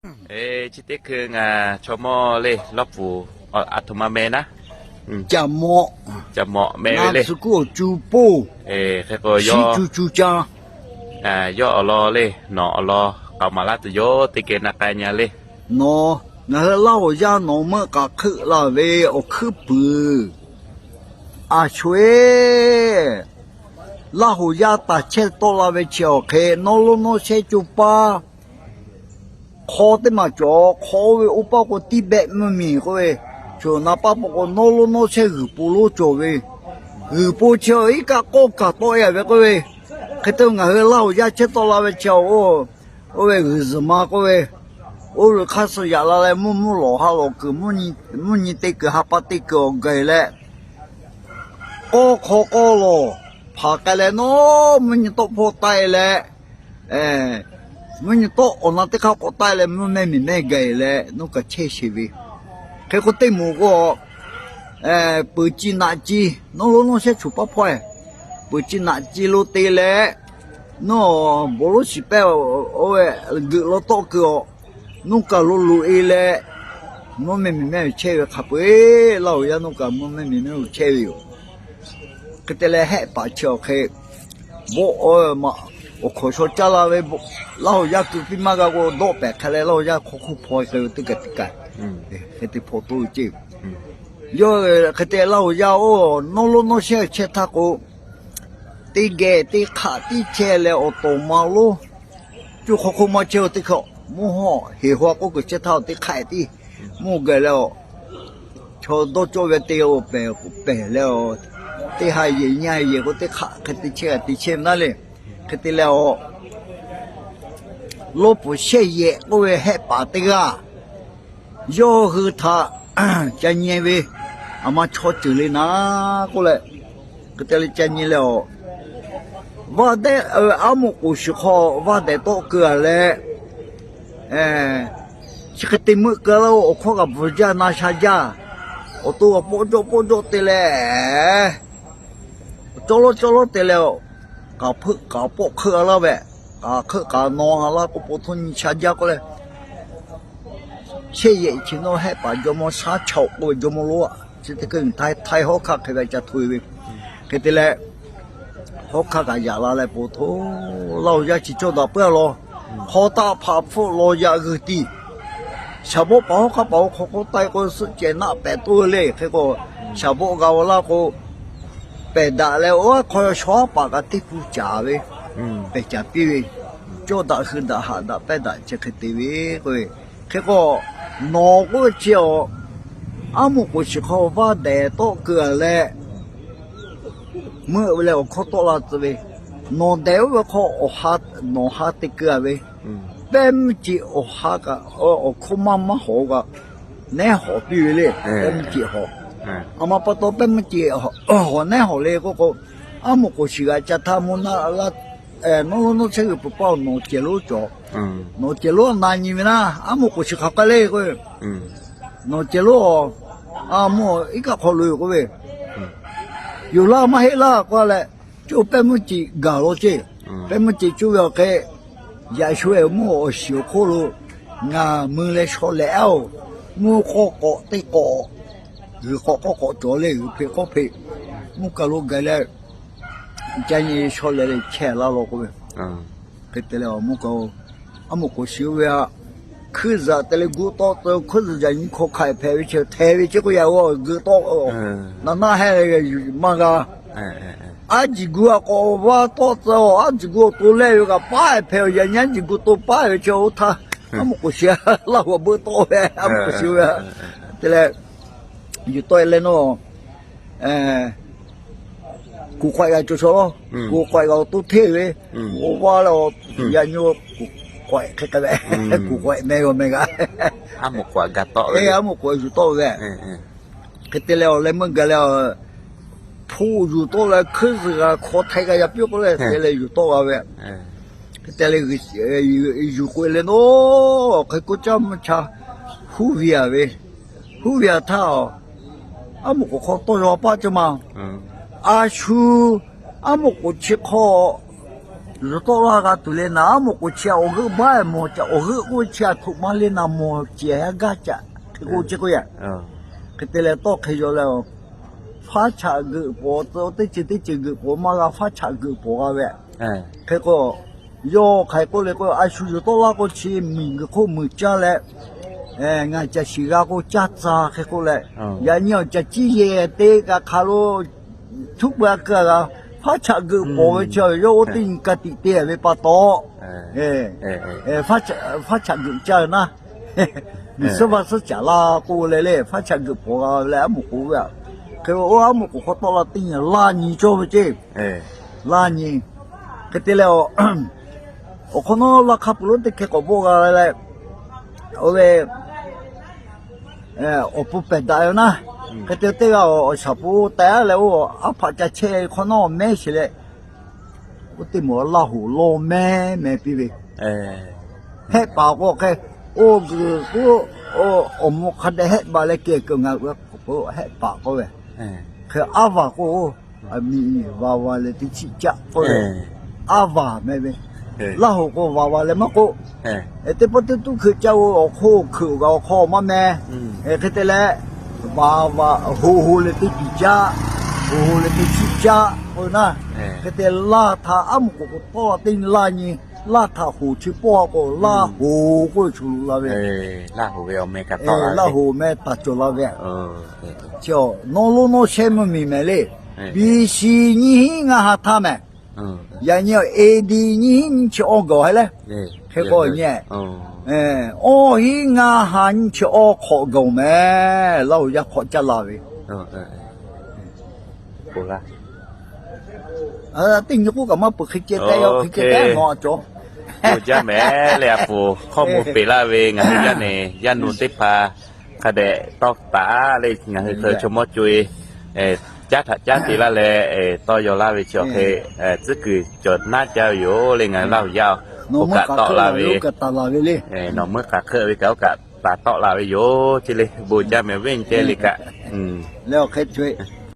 Chi teˇ hkui ngaˬ chaw mawˇ le Lawˇ pfuhˍ, a htoꞈ ma meh naˉ, Caˬ mawꞈ, Caˬ mawꞈ meh ve le. Tcuh kuˉ awˬ cu poˇ, hk'e k'o yawˇ cu cu ca, yawˇ awˬ lawn le, nawˬ awˬ lawn k'aoˍ maˍ laˇ tuˬ yoˬ, teˇ geh na k'ai nya le. Nawˬ, ngaˬ hui Laˇ huˍ yaˇ nawˬ meuˆ k'aꞈ hk'euˆ la ve awˬ hkuiˉ puiˍ, a sho-eˬ, Laˇ huˍ yaˇ taˍ chehˇ tawˆ la ve chi awˬ hk'e nawˇ lonˉ nawˇ shehˇ co paˇ hk'aw teˇ maˬ cawˬ. Hk'aw oˇ ve oˇ paˇ k'o, Tiˇbehˆ mvuhˇ miˬ k'oˆ ve, chaw naˍ paˇ pa k'o, nawˇ lonˉ nawˇ shehˇ g'uiˬ po lonˉ cawˬ ve, g'uiˬ po chi iˉ kaˆ k'awˇ kaˬ tawˆ e ve k'oˆ ve. Hk'e te ngaˬ hui Laˇ huˍ yaˇ chehˇ tawˆ la ve chi, oˇ ve g'uiˬ zuhˬ ma k'oˆ ve, oˇ ve hk'aˇ suh yaꞈ la leh mvuhˇ mvuhˇ lawˬ ha lawˬ kuiˬ, mvuhˇ nyi teˇ kuiˬ ha pa teˇ kuiˬ awˬ gaˬ leh, k'awˇ hk'aw k'awˇ lawˬ hpaˍ k'ai leh, nawˉ mvuhˇ nyi tawˆ hpawˇ taˆ e leh, mvuhˇ nyi tawˆ awˬ na teˇ hk'aˇ k'awꞈ taˆ e leh, mvuhˇ mehˇ miˬ mehˇ gaˬ leh nawˉ kaꞈ chehˇ sheˍ ve. Hk'e k'o teˇ moˍ k'o, peuˬ ci naꞈ ci, nawˉ lonˉ nawˉ shehˇ co paˇ hpawˇ, peuˬ ci naꞈ ci lo te leh, nawˉ bon lonˉ shiˍ pehˇ, oˇ ve geuꞈ law tawˆ keu awˬ, nawˉ kaˬ lo loꞈ e leh, mvuhˇ mehˇ miˬ mehˇ chehˇ ve hk'a peu-eˬ, Laˇ huˍ yaˇ nawˉ kaꞈ mvuhˇ mehˇ miˬ mehˇ chehˇ ve yoˬ. Hk'e te leh, Hehˆ paˍ chi awˬ hk'e bawˆ, awˬ hkawnˍ shaw caˇ la ve, Laˇ huˍ yaˇ keu piˇ maˇ g'a k'o, dawˆ pehˍ hk'a leh Laˇ huˍ yaˇ hk'aw hk'oˆ hpaw k'ai ve teˇ kaˬ teˇ kaˬ, hk'e te hpaw toˆ ve ceˇ. Yawˇ hk'e te Laˇ huˍ yaˇ oˬ, nawˉ lonˉ nawˉ shehˇ chehˇ htaˇ k'o, teˇ geh teˇ hk'aˆ tiˉ chehˇ leh, awˬ tawˍ ma lonˉ, co hk'aw hk'oˆ maˇ chehˇ-o. Teˇ hk'aˆ mvuhˇ hawˇ heˍ haw k'oˆ kuiˬ chehˇ htaˇ, teˇ hk'aˆ tiˉ mvuhˇ gaˬ leh, chaw dawˇ cawˇ ve te-o pehˬ, pehˬ leh, teˇ ha yehˬ nyi ha yehˬ k'o, teˇ hk'aˆ hk'e te chehˇ g'a te chehˇ ve naˉ le. Hk'e te leh, Lawˇ pfuhˍ shehˇ yehˬ k'oˆ ve Hehˆ paˍ teˇ g'aˇ, yawˇ hui htaꞈ ca nyi ve, aˬ ma chaw ceuˬ le naˉ k'oˆ leh, hk'e te leh ca nyi leh, vaˇ dehꞈ, aˉ moˍ k'oˍ shiˍ hk'aw vaˇ dehꞈ tawˆ keu-a leh, chi hk'e te meuˆ keu laˇ-o, awˬ hkawˇ kaꞈ bvuhˬ jaˇ na sha jaˇ, awˬ to kaꞈ pawˆ jawˆ pawˆ jawˆ te leh, cawˇ lawˉ cawˇ lawˉ te leh, k'aˍ hpeuˆ k'aˍ pawˆ hk'euˆ-a laˇ ve, k'aˍ hk'euˆ k'aˍ naw-a laˇ k'o, po htoˇ nyi sha jaˇ k'oˆ leh, shehˇ yehˬ chi nawˉ Hehˆ paˍ jawˇmawˇ shaˉ chaoꞈ k'oˆ ve jawˇmawˇ lonˉ-a, chi teˇ hkui htaiˍ htaiˍ hawˉ hkaˇ hk'e ve ca hto-e ve. Hk'e te leh, hawˉ hkaˇ kaꞈ yaꞈ la leh, po htoˇ Laˇ huˍ yaˇ chi cawˇ daꞈ peuˬ-a law, hk'aw taˆ hpaꞈ hpfuhˆ law yaꞈ g'uiˬ tiˍ, shaˍ bawˆ paˍ hawˉ hk'aˇ paˍ-oˬ, hk'aw k'oˆ taˆ-e k'o, suhˆ cehˬ naˆ pehˍ toˆ ve le. Hk'e k'o, shaˍ bawˆ g'a-a laˇ k'o, pehˬ daꞈ leh, oˇ hk'aw shaw haˉ paˍ kaꞈ teˇ hpu caˍ ve, pehˬ caˍ piˇ ve, cawˇ daꞈ hui daꞈ haꞈ daꞈ pehˇ daꞈ chi hk'e te ve k'o, hk'e k'o, nawˬ k'oˆ ve chi-a, aˉ moˍ k'oˍ shiˍ hk'aw vaˇ dehꞈ tawˆ keu-a leh, meuˆ ve leh awˬ hkawˇ tawˆ la tcuh ve, nawˬ dehꞈ oˇ ve hk'aw awˬ ha, nawˬ ha te keu-a ve, pehˇ meuˇ ceꞈ awˬ ha kaꞈ, awˬ hkawˇ maˇ maˇ hawˍ kaꞈ, nehˉ hawˍ piˇ ve le. Pehˇ meuˇ ceꞈ hawˍ, aˬ ma pa taw pehˇ meuˇ ceꞈ hawˍ nehˉ hawˍ le k'oˆ k'o, aˉ moˍ k'oˍ shiˍ g'aꞈ ca htaˇ mvuhˇ naˆ laˇ, nawˉ lonˉ nawˉ shehˇ g'uiˬ peuˬ paˇ-oˬ, nawˬ cehˬ lonˉ cawˬ, nawˬ cehˬ lonˉ na nyi ve naˉ, aˉ moˍ k'oˍ shiˍ hk'aˬ k'ai le k'o, nawˬ cehˬ lonˉ-a, aˬ moˍ iˉ kaˆ hk'aw loꞈ-e k'oˆ ve, yoˬ laˇ maˇ heˆ laˇ k'oˆ leh, co pehˇ meuˇ ceꞈ gaˬ law ceˇ. Pehˇ meuˇ ceꞈ co ve awˬ hk'e, yaꞈ shu-eˬ mvuhˇ awˬ shiˍ awˬ hk'oˆ lo ngaˬ mui leh shaw lehˬ-oˬ, mvuhˇ k'awˇ k'awꞈ teˇ k'awꞈ, g'uiˬ k'awꞈ k'awˇ k'awꞈ cawˬ le, g'uiˬ hpeꞈ k'awˇ hpeꞈ, mvuhˇ kaˬ lo gaˬ leh, ca nyi shaw lehˬ leh chehˇ laˇ law k'oˆ ve. Hk'e te leh, aˬ moˍ k'oˍ shiˍ oˇ ve-a, hkuiˇ zuhꞈ te leh gu tawˆ tcuh, hkuiˇ zuhꞈ yaꞈ nyi hkawˇ hk'a-eˬ hpehꞈ ve chi htehˍ ve chi k'oˆ yaꞈ-o, geuꞈ tawˆ, naˍ naˆ hehˆ leh maˇ g'a. Aˉ jiˬ gu-a k'awꞈ vaˇ tawˆ tcuh-oˬ, aˉ jiˬ gu awˬ to lehˆ ve kaꞈ paˉ-eˬ hpehꞈ-oˬ, yaꞈ nyi aˉ jiˬ gu to paˉ-eˬ ve chi oˇ htaˇ, aˉ moˍ k'oˍ shiˍ Laˇ huˍ beuˆ tawˆ ve, aˉ moˍ k'oˍ shiˍ ve-a. Te leh, yuˬ tawˆ-e leh nawˉ, kuˬ k'awehꞈ g'a cawˬ shaw law. Kuˬ k'awehꞈ g'a awˬ to hteˇ ve, oˇ vaˇ leh, yaꞈ nyi kuˬ k'awehꞈ hk'e k'ai ve, kuˬ k'awehꞈ meh g'a meh g'a, aˉ moˍ k'oˍ yuˬ tawˆ ve. Hk'e te leh, awˬ leh meuˇ gaˬ leh, hpu yuˬ tawˆ leh, hkuiˇ zuhꞈ g'a hk'aw htaiˍ g'a yaꞈ piˇ k'oˆ leh, te leh yuˬ tawˆ g'a ve. Hk'e te leh, yuˬ k'oꞈ-e leh nawˉ, hk'e k'oˆ caˇ mvuhˇ cha huˉ ve-a ve, huˉ ve-a htaˇ, aˉ moˍ k'oˍ hk'aw tawˇ yaw paˇ cawˇ ma. A shu, aˉ moˍ k'oˍ chi hk'aw Yuˬ tawˆ laˇ g'a tuˬ le naˍ, aˉ moˍ k'oˍ chi awˬ g'euˆ baˆ mawˬ caꞈ, awˬ g'euˆ k'oˆ chi a htoꞈ ma le naˍ mawˬ ceˬ a gaˇ caꞈ hk'e k'o ce k'o yaꞈ. Hk'e te leh tawˇ hk'e yaw leh, faˉ chaꞈ geuꞈ pawˍ, teˇ ceuˬ teˇ ceuˬ geuꞈ pawˍ maˇ g'a, faˉ chaꞈ geuꞈ pawˍ g'a ve. Hk'e k'o, yawˇ hk'aiˬ k'oˆ le k'o, a shu yuˬ tawˆ laˇ k'o chi miˬguiˬ hk'oˆ muiˬ caˇ leh, ngaˬ caˬ shiˍ g'a k'o caˇ tcuh hk'e k'oˆ leh, yaꞈ nyi awˬ caˬ ciˇ yehˬ te kaꞈ hk'aˬ lo chuˉ pui a keu a g'a, faˉ chaꞈ geuꞈ pawˍ ve chi yawˇ oˇ teˇ nyi ka tiꞈ te ve pa taw, faˉ chaꞈ geuꞈ caˇ ve naˉ, miˬ suhˉ vaˇ suhˉ caˍ laˇ k'oˆ leh le, faˉ chaꞈ geuꞈ pawˍ g'a leh aˉ moˍ k'oˍ ve a. Hk'e ve oˇ aˉ moˍ k'oˍ hk'aw tawˆ la teˇ nyi laˇ nyi cawˇ ve ceˇ. Laˇ nyi. Hk'e te leh, awˬ hk'awꞈ nawˉ laˇ hk'a peuˬ lonˉ teˇ hkeh k'awꞈ bawˆ g'a leh, oˇ ve awˬ pon pehˬ daꞈ ve naˉ. Hk'e te teˇ g'aˇ awˬ shaˍ pu taiˍ a leh, oˇ aˉ hpaꞈ ca chehˇ hk'awꞈ nawˉ mehˉ sheˍ leh, oˇ teˇ moˍ Laˇ hoꞈ lawˇ mehˉ meh piˇ ve, hehˆ paˍ k'o hk'e, oˇ g'uiˬ k'o, awˬ moˍ hk'a dehꞈ hehˆ baˬ leh kehˬ kuiˬ ngaˬ hui k'o hehˆ paˍ k'oˆ ve. Hk'e aˉ vaˬ k'o, a miˬ vaˬ vaˬ leh teˇ chiˆ caˆ k'oˆ ve, aˉ vaˬ meh ve. Laˇ hoꞈ k'o vaˬ vaˬ leh maˇ k'oˆ, teˇ pawˆ teˇ tuˉ hkui caˇ-o, awˬ hk'oˆ hkui g'a awˬ hk'aw maˇ meh. Hk'e te leh, vaˬ vaˬ hoꞈ hoꞈ leh teˇ tiˍ caˆ, hoꞈ hoꞈ leh teˇ chiˆ caˆ k'oˆ ve naˉ. Hk'e te laˇ htaꞈ aˉ moˍ k'oˍ k'o tawˆ la teˇ nyi laˇ nyi, laˇ htaꞈ hoꞈ chi pawˆ a k'o Laˇ hoꞈ k'oˆ ve chaw lo la ve. Laˇ hoꞈ meh taˍ cawˬ la ve. Chi nawˇ lonˉ nawˇ shehˇ mvuhˇ miˬ mehˍ le. B C nyiˇ hinˉ ngaˇ ha htaˇ mehˍ. Yaꞈ nyi A D nyiˇ hinˉ nyiˇ chi awˇ gaˬ haiˬ leh, hk'e k'o nyi, awˇ hinˉ ngaˇ ha nyiˇ chi awˇ hk'awꞈ gaˬ mehˍ. Laˇ hoꞈ yaˇ hk'awꞈ caˇ la ve, teˇ nyi k'oˆ kaꞈ maˇ peuˬ hk'e ceh te yaˇ hk'e ceh te nawˬ a cawˬ. Bon jaˇ mehˍ le, a poˍ hkawˇ mvuh peꞈ laˇ ve ngaˬ hui yaˇ nehˬ yaˇ nu teˇ hpaˍ hk'a dehꞈ tawˇ taˍ le. Ngaˬ hui hk'e chaw mawˇ co-e caˉ htaꞈ caˉ te laˇ leh tawˇ yaw laˇ ve chi awˬ hk'e tcuhˉ kuiˬ cawˬ naˉ jaˇ ve yoˬ le. Ngaˬ hui Laˇ hoꞈ yaˇ oˇ kaꞈ tawˆ la ve, nawˬ meuˇ k'aˬ hk'e ve kaꞈ oˇ kaꞈ taˍ tawˆ la ve yoˬ ce le. Bon jaˇ mehˍ ve nyi ceh le kaꞈ, leh awˬ hk'e co-e